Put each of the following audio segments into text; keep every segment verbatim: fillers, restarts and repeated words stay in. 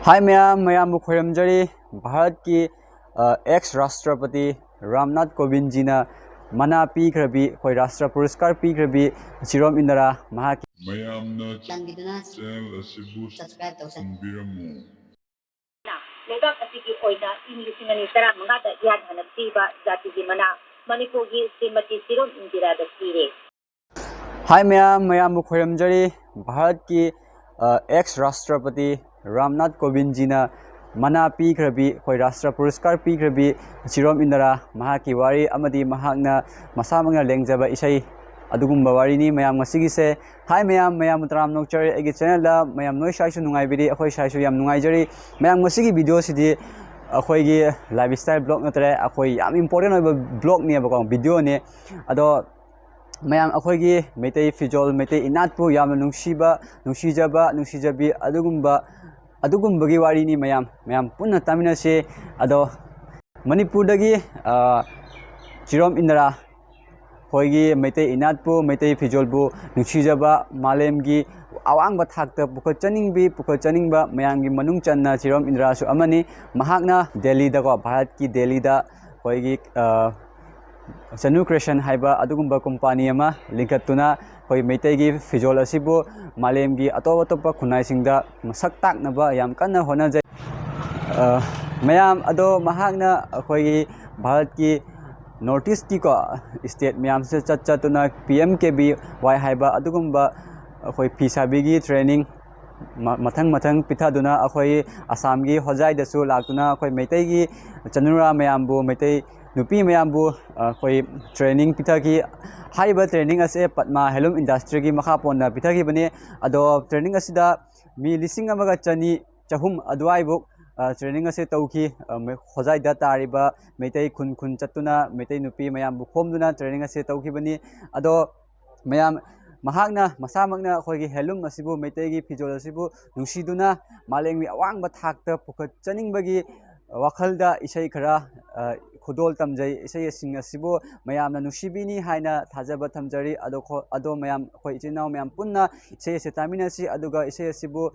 ꯍꯥꯏ ꯃꯌꯥꯝ, ꯃꯌꯥꯝꯕꯨ ꯈꯣꯏꯔꯝꯖꯔꯤ꯫ ꯚꯥꯔꯠꯀꯤ ꯑꯦꯛꯁ ꯔꯥꯁꯇ꯭ꯔꯄꯇꯤ ꯔꯥꯝꯅꯥꯊ ꯀꯣꯕꯤꯟꯖꯤꯅ ꯃꯅꯥ ꯄꯤꯈ꯭ꯔꯕꯤ, ꯑꯩꯈꯣꯏ ꯔꯥꯁꯇ꯭ꯔ ꯄꯨꯔꯁꯀꯥꯔ ꯄꯤꯈ꯭ꯔꯕꯤ ꯆꯤꯔꯣꯝ ꯏꯟꯗꯤꯔꯥ ꯃꯍꯥꯛꯀꯤ ꯃꯌꯥꯝꯅ ꯆꯥꯟꯕꯤꯗꯨꯅ ꯆꯦꯅꯦꯜ ꯑꯁꯤꯕꯨ ꯁꯕꯁꯀ꯭ꯔꯥꯏꯕ ꯇꯧꯁꯟꯕꯤꯔꯝꯃꯨ꯫ ꯂꯩꯕꯥꯛ ꯑꯁꯤꯒꯤ ꯑꯣꯏꯅ ꯏꯪ ꯂꯤꯁꯤꯡ ꯑꯅꯤ ꯇꯔꯥꯃꯉꯥꯗ ꯏꯍꯥꯟ ꯍꯥꯟꯅ ꯄꯤꯕ ꯖꯥꯇꯤꯒꯤ ꯃꯅꯥ ꯃꯅꯤꯄꯨꯔꯒꯤ ꯁ꯭ꯔꯤꯃꯇꯤ ꯆꯤꯔꯣꯝ ꯏꯟꯗꯤꯔꯥꯗ ꯄꯤꯔꯦ꯫ ꯍꯥꯏ ꯃꯌꯥꯝ, ꯃꯌꯥꯝꯕꯨ ꯈꯣꯏꯔꯝꯖꯔꯤ꯫ ꯚꯥꯔꯠꯀꯤ ꯑꯦꯛꯁ ꯔꯥꯁꯇ꯭ꯔꯄꯇꯤ ꯔꯥꯝꯅꯥꯊ ꯀꯣꯕꯤꯟꯖꯤꯅ ꯃꯅꯥ ꯄꯤꯈ꯭ꯔꯕꯤ, ꯑꯩꯈꯣꯏ ꯔꯥꯁꯇ꯭ꯔ ꯄꯨꯔꯁꯀꯥꯔ ꯄꯤꯈ꯭ꯔꯕꯤ ꯆꯤꯔꯣꯝ ꯏꯟꯗꯤꯔꯥ ꯃꯍꯥꯛꯀꯤ ꯋꯥꯔꯤ ꯑꯃꯗꯤ ꯃꯍꯥꯛꯅ ꯃꯁꯥꯃꯛꯅ ꯂꯦꯡꯖꯕ ꯏꯁꯩ, ꯑꯗꯨꯒꯨꯝꯕ ꯋꯥꯔꯤꯅꯤ ꯃꯌꯥꯝ ꯉꯁꯤꯒꯤꯁꯦ꯫ ꯍꯥꯏ ꯃꯌꯥꯝ, ꯃꯌꯥꯝꯕꯨ ꯇꯔꯥꯝꯅ ꯑꯣꯛꯆꯔꯤ ꯑꯩꯒꯤ ꯆꯦꯅꯦꯜꯗ꯫ ꯃꯌꯥꯝ ꯅꯣꯏ ꯁ꯭ꯋꯥꯏꯁꯨ ꯅꯨꯡꯉꯥꯏꯕꯤꯔꯤ, ꯑꯩꯈꯣꯏ ꯁ꯭ꯋꯥꯏꯁꯨ ꯌꯥꯝ ꯅꯨꯡꯉꯥꯏꯖꯔꯤ꯫ ꯃꯌꯥꯝ ꯉꯁꯤꯒꯤ ꯚꯤꯗꯤꯑꯣꯁꯤꯗꯤ ꯑꯩꯈꯣꯏꯒꯤ ꯂꯥꯏꯐ ꯁ꯭ꯇꯥꯏꯜ ꯕ꯭ꯂꯣꯛ ꯅꯠꯇ꯭ꯔꯦ, ꯑꯩꯈꯣꯏ ꯌꯥꯝ ꯏꯝꯄꯣꯔꯇꯦꯟ ꯑꯣꯏꯕ ꯕ꯭ꯂꯣꯛꯅꯦꯕꯀꯣ, ꯚꯤꯗꯤꯑꯣꯅꯦ꯫ ꯑꯗꯣ ꯃꯌꯥꯝ ꯑꯩꯈꯣꯏꯒꯤ ꯃꯩꯇꯩ ꯐꯤꯖꯣꯜ, ꯃꯩꯇꯩ ꯏꯅꯥꯠꯄꯨ ꯌꯥꯝꯅ ꯅꯨꯡꯁꯤꯕ, ꯅꯨꯡꯁꯤꯖꯕ, ꯅꯨꯡꯁꯤꯖꯕꯤ ꯑꯗꯨꯒꯨꯝꯕ, ꯑꯗꯨꯒꯨꯝꯕꯒꯤ ꯋꯥꯔꯤꯅꯤ ꯃꯌꯥꯝ꯫ ꯃꯌꯥꯝ ꯄꯨꯟꯅ ꯇꯥꯃꯤꯟꯅꯁꯤ꯫ ꯑꯗꯣ ꯃꯅꯤꯄꯨꯔꯗꯒꯤ ꯆꯤꯔꯣꯝ ꯏꯟꯗꯤꯔꯥ ꯑꯩꯈꯣꯏꯒꯤ ꯃꯩꯇꯩ ꯏꯅꯥꯠꯄꯨ, ꯃꯩꯇꯩ ꯐꯤꯖꯣꯜꯕꯨ ꯅꯨꯡꯁꯤꯖꯕ, ꯃꯥꯂꯦꯝꯒꯤ ꯑꯋꯥꯡꯕ ꯊꯥꯛꯇ ꯄꯨꯈꯠꯆꯅꯤꯡꯕꯤ, ꯄꯨꯈꯠꯆꯅꯤꯡꯕ ꯃꯌꯥꯝꯒꯤ ꯃꯅꯨꯡ ꯆꯟꯅ ꯆꯤꯔꯣꯝ ꯏꯟꯗꯤꯔꯥꯁꯨ ꯑꯃꯅꯤ꯫ ꯃꯍꯥꯛꯅ ꯗꯦꯜꯂꯤꯗꯀꯣ, ꯚꯥꯔꯠꯀꯤ ꯗꯦꯜꯂꯤꯗ ꯑꯩꯈꯣꯏꯒꯤ ꯆꯅꯨ ꯀ꯭ꯔꯤꯌꯦꯁꯟ ꯍꯥꯏꯕ ꯑꯗꯨꯒꯨꯝꯕ ꯀꯣꯝꯄꯥꯅꯤ ꯑꯃ ꯂꯤꯡꯈꯠꯇꯨꯅ ꯑꯩꯈꯣꯏ ꯃꯩꯇꯩꯒꯤ ꯐꯤꯖꯣꯜ ꯑꯁꯤꯕꯨ ꯃꯥꯂꯦꯝꯒꯤ ꯑꯇꯣꯞ ꯑꯇꯣꯞꯄ ꯈꯨꯟꯅꯥꯏꯁꯤꯡꯗ ꯃꯁꯛ ꯇꯥꯛꯅꯕ ꯌꯥꯝ ꯀꯟꯅ ꯍꯣꯠꯅꯖꯩ꯫ ꯃꯌꯥꯝ ꯑꯗꯣ ꯃꯍꯥꯛꯅ ꯑꯩꯈꯣꯏꯒꯤ ꯚꯥꯔꯠꯀꯤ ꯅꯣꯔꯠ ꯏꯁꯀꯤꯀꯣ ꯁ꯭ꯇꯦꯠ ꯃꯌꯥꯝꯁꯤꯗ ꯆꯠ ꯆꯠꯇꯨꯅ ꯄꯤ ꯑꯦꯝ ꯀꯦ ꯚꯤ ꯋꯥꯏ ꯍꯥꯏꯕ ꯑꯗꯨꯒꯨꯝꯕ ꯑꯩꯈꯣꯏ ꯐꯤ ꯁꯥꯕꯤꯒꯤ ꯇ꯭ꯔꯦꯅꯤꯡ ꯃꯊꯪ ꯃꯊꯪ ꯄꯤꯊꯗꯨꯅ ꯑꯩꯈꯣꯏ ꯑꯁꯥꯝꯒꯤ ꯍꯣꯖꯥꯏꯗꯁꯨ ꯂꯥꯛꯇꯨꯅ ꯑꯩꯈꯣꯏ ꯃꯩꯇꯩꯒꯤ ꯆꯅꯨꯔꯥ ꯃꯌꯥꯝꯕꯨ, ꯃꯩꯇꯩ ꯅꯨꯄꯤ ꯃꯌꯥꯝꯕꯨ ꯑꯩꯈꯣꯏ ꯇ꯭ꯔꯦꯅꯤꯡ ꯄꯤꯊꯈꯤ꯫ ꯍꯥꯏꯔꯤꯕ ꯇ꯭ꯔꯦꯅꯤꯡ ꯑꯁꯦ ꯄꯗꯃꯥ ꯍꯦꯟꯂꯨꯝ ꯏꯟꯗꯁꯇ꯭ꯔꯤꯒꯤ ꯃꯈꯥ ꯄꯣꯟꯅ ꯄꯤꯊꯈꯤꯕꯅꯤ꯫ ꯑꯗꯣ ꯇ꯭ꯔꯦꯅꯤꯡ ꯑꯁꯤꯗ ꯃꯤ ꯂꯤꯁꯤꯡ ꯑꯃꯒ ꯆꯅꯤ, ꯆꯍꯨꯝ ꯑꯗꯨꯋꯥꯏꯕꯨ ꯇ꯭ꯔꯦꯅꯤꯡ ꯑꯁꯦ ꯇꯧꯈꯤ꯫ ꯍꯣꯖꯥꯏꯗ ꯇꯥꯔꯤꯕ ꯃꯩꯇꯩ ꯈꯨꯟ ꯈꯨꯟ ꯆꯠꯇꯨꯅ ꯃꯩꯇꯩ ꯅꯨꯄꯤ ꯃꯌꯥꯝꯕꯨ ꯈꯣꯝꯗꯨꯅ ꯇ꯭ꯔꯦꯅꯤꯡ ꯑꯁꯦ ꯇꯧꯈꯤꯕꯅꯤ꯫ ꯑꯗꯣ ꯃꯌꯥꯝ, ꯃꯍꯥꯛꯅ ꯃꯁꯥꯃꯛꯅ ꯑꯩꯈꯣꯏꯒꯤ ꯍꯦꯟꯂꯨꯝ ꯑꯁꯤꯕꯨ, ꯃꯩꯇꯩꯒꯤ ꯐꯤꯖꯣꯜ ꯑꯁꯤꯕꯨ ꯅꯨꯡꯁꯤꯗꯨꯅ ꯃꯥꯂꯦꯝꯒꯤ ꯑꯋꯥꯡꯕ ꯊꯥꯛꯇ ꯄꯨꯈꯠꯆꯅꯤꯡꯕꯒꯤ ꯋꯥꯈꯜꯗ ꯏꯁꯩ ꯈꯔ ꯈꯨꯗꯣꯜ ꯇꯝꯖꯩ꯫ ꯏꯁꯩꯁꯤꯡ ꯑꯁꯤꯕꯨ ꯃꯌꯥꯝꯅ ꯅꯨꯡꯁꯤꯕꯤꯅꯤ ꯍꯥꯏꯅ ꯊꯥꯖꯕ ꯊꯝꯖꯔꯤ꯫ ꯑꯗꯣ, ꯑꯗꯣ ꯃꯌꯥꯝ, ꯑꯩꯈꯣꯏ ꯏꯆꯤꯟ ꯏꯅꯥꯎ ꯃꯌꯥꯝ ꯄꯨꯟꯅ ꯏꯁꯩ ꯑꯁꯤ ꯇꯥꯃꯤꯟꯅꯁꯤ꯫ ꯑꯗꯨꯒ ꯏꯁꯩ ꯑꯁꯤꯕꯨ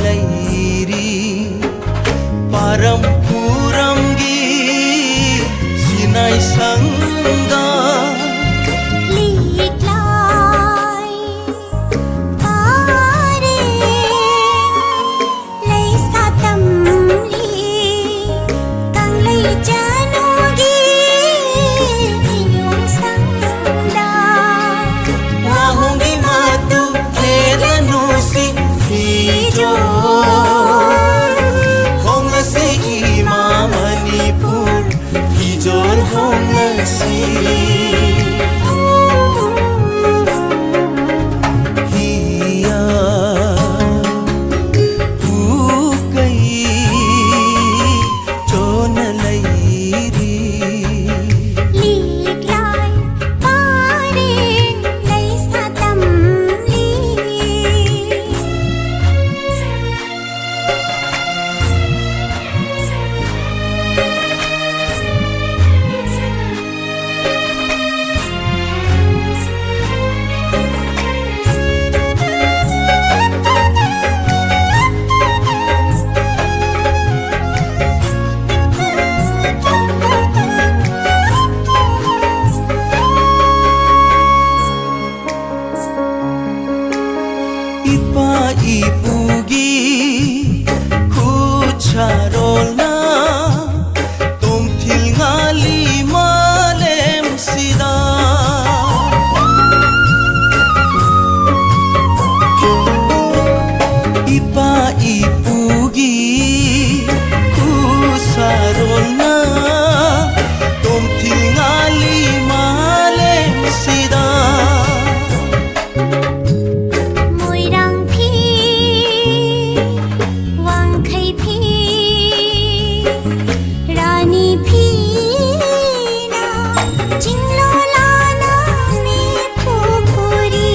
ꯂꯩꯔꯤ꯫ ꯄꯥꯔꯝ ꯄꯨꯔꯝꯒꯤ ꯁꯤꯅꯥꯏ ꯁꯪꯗ ꯂꯤꯛꯂꯥꯏ ꯄꯥꯔꯦ ꯂꯩꯁꯥ ꯇꯝꯂꯤ ꯀꯪꯂꯩ ꯆꯅꯨꯒꯤ ꯌꯨꯝ ꯁꯪꯗ꯫ ꯋꯥꯍꯣꯡꯒꯤ ꯃꯇꯨ ꯈꯦꯠꯂꯅꯨꯁꯤ ꯐꯤꯖꯣꯜ ꯍꯣꯡꯂꯁꯤ ꯏꯃꯥ ꯃꯅꯤꯄꯨꯔ ꯐꯤꯖꯣꯜ ꯍꯣꯡꯂꯁꯤ꯫ ꯍꯤꯌꯥ ꯄꯨꯀꯩ ꯆꯣꯟꯅ ꯂꯩꯔꯤ꯫ ꯂꯤꯛꯂꯥꯏ ꯄꯥꯔꯦ ꯂꯩꯁꯥ ꯇꯝꯂꯤ꯫ ꯏꯄꯥ ꯏꯄꯨꯒꯤ ꯈꯨꯠꯁꯥꯔꯣꯜꯅ ꯇꯣꯝꯊꯤꯜ ꯉꯥꯜꯂꯤ ꯃꯥꯂꯦꯝꯁꯤꯗ꯫ ꯏꯄꯥ ꯏꯄꯨꯒꯤ ꯈꯨꯠꯁꯥꯔꯣꯜꯅ ꯇꯣꯝꯊꯤꯜ ꯉꯥꯜꯂꯤ ꯃꯥꯂꯦꯝꯁꯤꯗ꯫ ꯃꯣꯏꯔꯥꯡ ꯐꯤ, ꯋꯥꯡꯈꯩ ꯐꯤ, ꯔꯥꯅꯤ ꯐꯤꯅ ꯆꯤꯡꯂꯣꯂꯥꯅ ꯃꯤꯠ ꯄꯨꯈꯨꯔꯤ,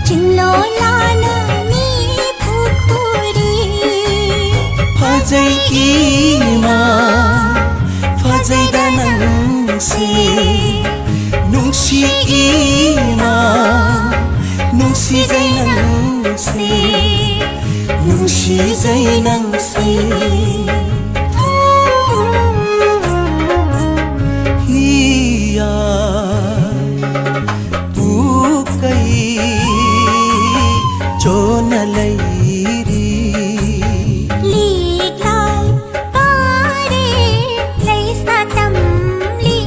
ꯆꯤꯡꯂꯣꯂꯥꯅ ꯃꯤꯠ ꯄꯨꯈꯨꯔꯤ꯫ ꯐꯖꯩ ꯏꯃꯥ, ꯐꯖꯩꯗ ꯅꯪꯁꯦ, ꯅꯨꯡꯁꯤ ꯏꯃꯥ, ꯅꯨꯡꯁꯤꯖꯩ ꯅꯪ ꯅꯪꯁꯦ, ꯅꯨꯡꯁꯤꯖꯩ ꯅꯪꯁꯦ꯫ ꯍꯤꯌꯥ ꯄꯨꯀꯩ ꯆꯣꯅ ꯂꯩꯔꯤ꯫ ꯂꯤꯛꯂꯥꯏ ꯄꯥꯔꯦ ꯂꯩꯁꯥ ꯇꯝꯂꯤ꯫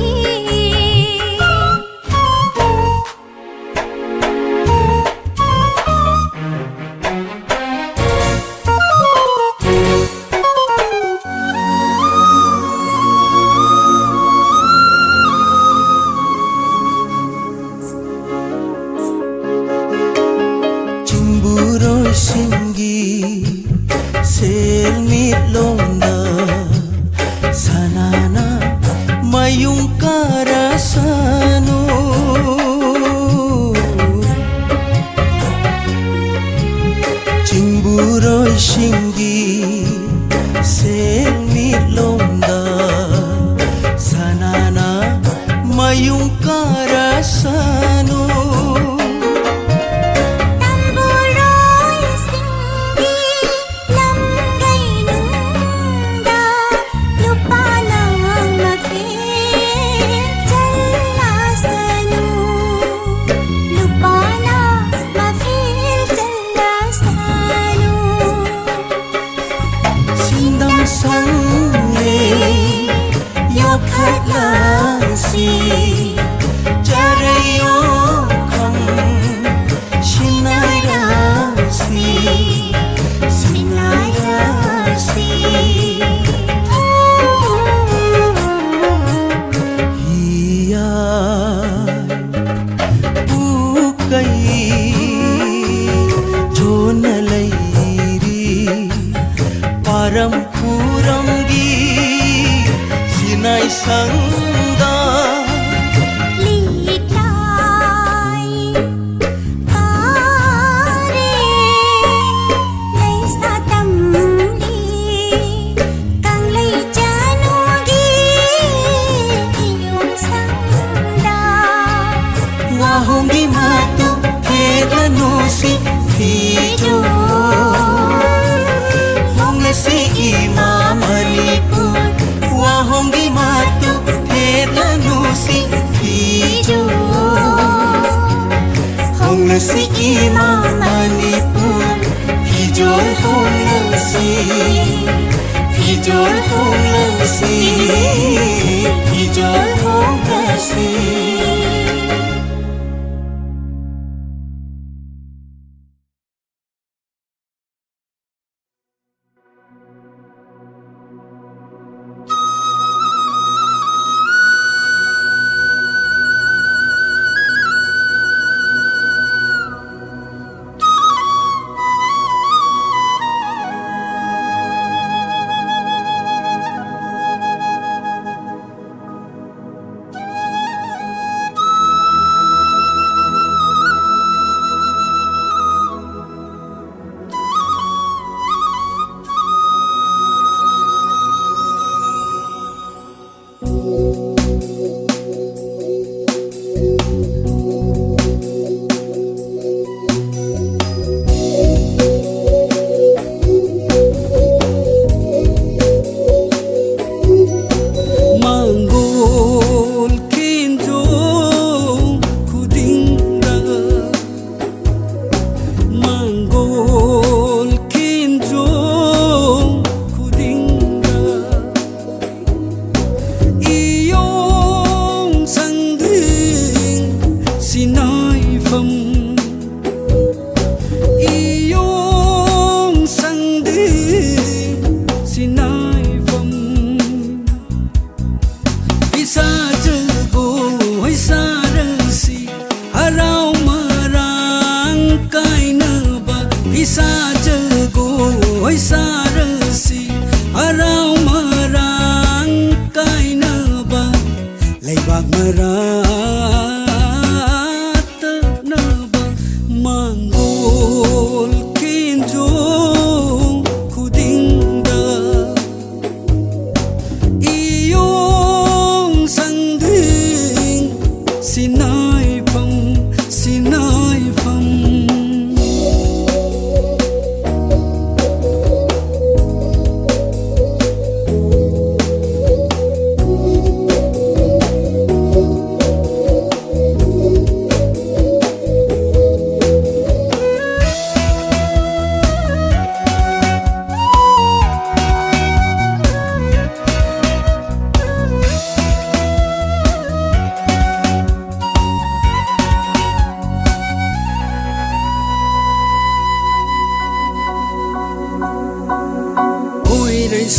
ꯆꯤꯡꯕꯨꯔꯣꯏꯁꯤꯡꯒꯤ ꯁꯦꯜꯃꯤꯠꯂꯣꯟꯗ ꯁꯅꯥꯅ ꯃꯌꯨꯡ ꯀꯥꯔꯁꯅꯨ꯫ ꯆꯤꯡꯕꯨꯔꯣꯏꯁꯤꯡꯒꯤ ꯁꯦꯜꯃꯤꯠꯂꯣꯟꯗ ꯁꯅꯥꯅ ꯃꯌꯨꯡ ꯀꯥꯔꯁꯅꯨ꯫ ꯇꯝꯕꯨꯔꯣꯏꯁꯤꯡꯒꯤ ꯂꯝꯒꯩꯅꯨꯡꯗ ꯂꯨꯄꯥꯅ ꯃꯐꯦꯜ ꯆꯜꯂꯁꯅꯨ꯫ ꯂꯨꯄꯥꯅ ꯃꯐꯦꯜ ꯆꯜꯂꯁꯅꯨ꯫ ꯁꯤꯡꯗꯝ ꯁꯪꯂꯦ ꯌꯣꯛꯈꯠꯂꯁꯤ ꯆꯔꯩꯌꯣꯈꯪ ꯁꯤꯟꯅꯥꯏꯔꯁꯤ, ꯁꯤꯟꯅꯥꯏꯔꯁꯤ꯫ ꯍꯤꯌꯥ ꯄꯨꯀꯩ ꯆꯣꯟꯅ ꯂꯩꯔꯤ꯫ ꯄꯥꯔꯝ ꯈꯨꯔꯝꯒꯤ ꯁꯤꯟꯅꯥꯏ ꯁꯪꯗ ꯂꯤꯛꯂꯥꯏ ꯄꯥꯔꯦ ꯂꯩꯁꯥ ꯇꯝꯂꯤ꯫ ꯀꯪꯂꯩ ꯆꯅꯨꯒꯤ ꯏꯌꯣꯡ ꯁꯪꯗ ꯋꯥꯍꯣꯡꯒꯤ ꯃꯇꯨ ꯊꯦꯠꯂꯅꯨꯁꯤ ꯐꯤ ꯉꯁꯤꯒꯤ ꯏꯃꯥ ꯃꯅꯤꯄꯨꯔ ꯐꯤꯖꯣꯜ ꯍꯣꯡꯂꯁꯤ, ꯐꯤꯖꯣꯜ ꯍꯣꯡꯂꯁꯤ, ꯐꯤꯖꯣꯜ ꯍꯣꯡꯂꯁꯤ꯫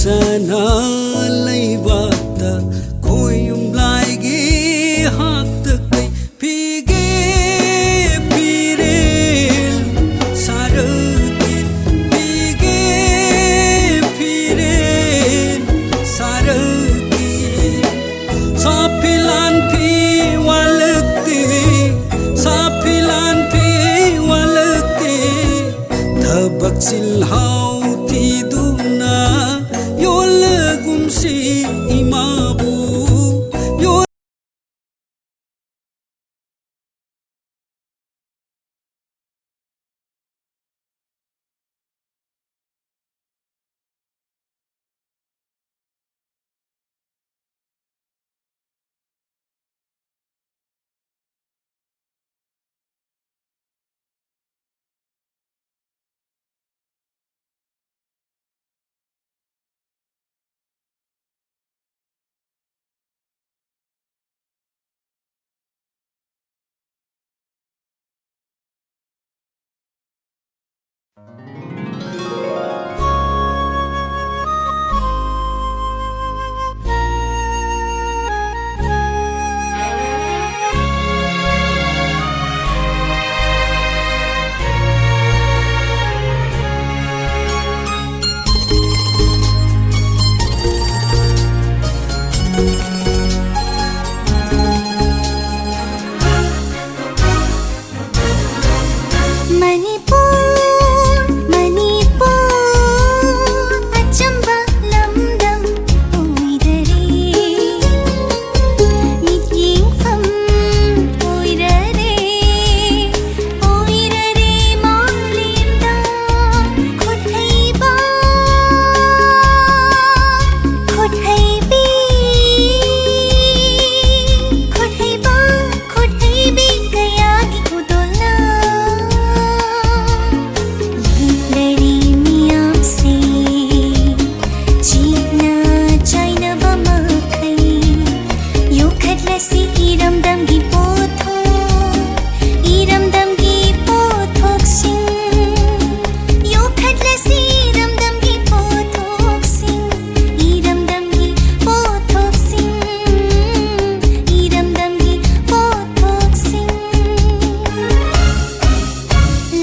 ꯅꯅꯥ ꯂꯩꯕꯥꯛꯇ ꯈꯣꯏꯌꯨꯝ ꯂꯥꯏꯒꯤ ꯍꯥꯛꯇ ꯀꯩ ꯐꯤꯒꯦ ꯐꯤꯔꯦꯜ ꯁꯥꯔꯛꯀꯤ ꯐꯤꯒꯦ ꯐꯤꯔꯦꯜ ꯁꯥꯔꯛꯀꯤ ꯁꯥꯐꯤ ꯂꯥꯟꯐꯤ ꯋꯥꯠꯂꯛꯇꯦ ꯁꯥꯐꯤ ꯂꯥꯟꯐꯤ ꯋꯥꯠꯂꯛꯇꯦ ꯊꯕꯛ ꯆꯤꯜꯍꯥꯎ ꯊꯤꯗꯨꯅ ꯌꯣꯜꯂꯒꯨꯝꯁꯤ ꯏꯃꯥꯕꯨ ꯌꯣꯜ ꯃꯅꯤꯄꯨꯔ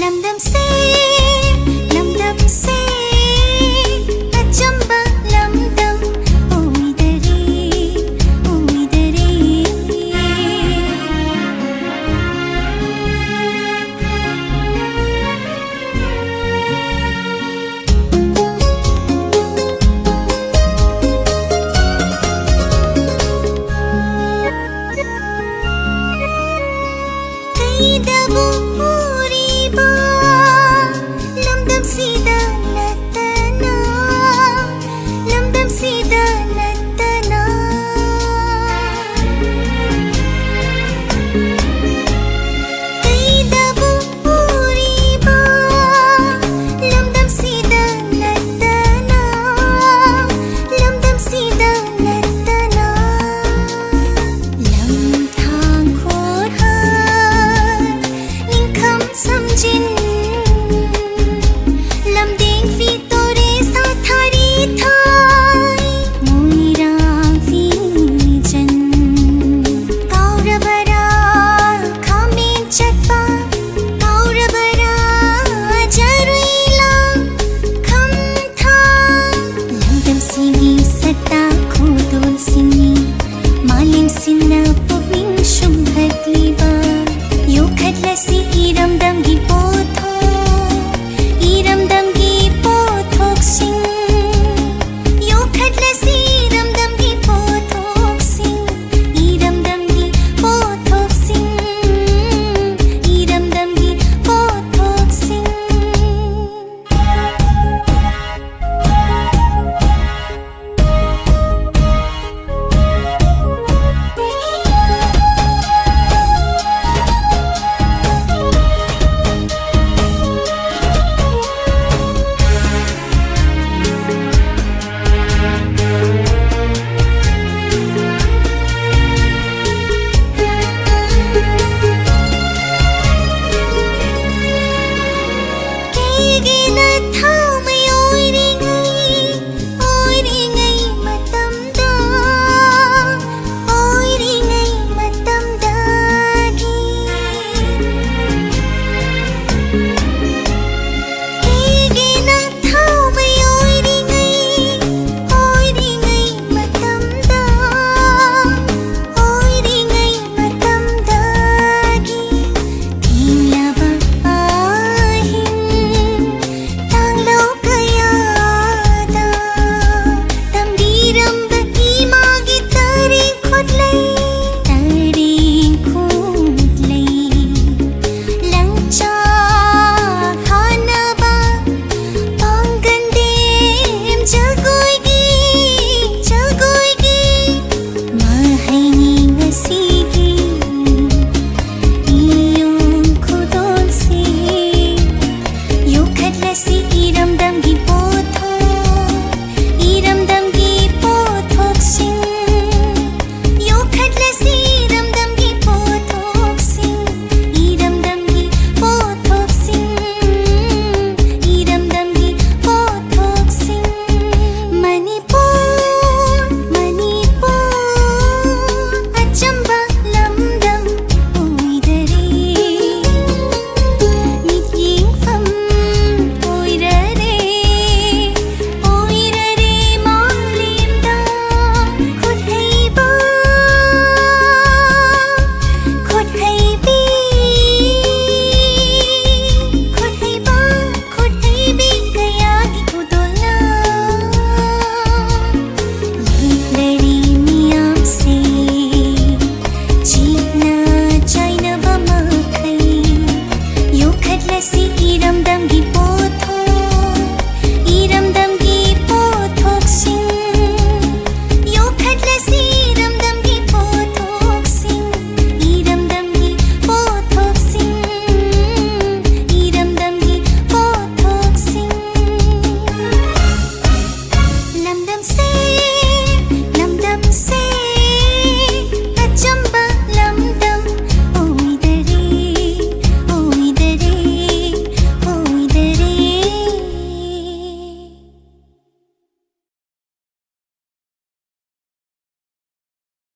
Em đắm say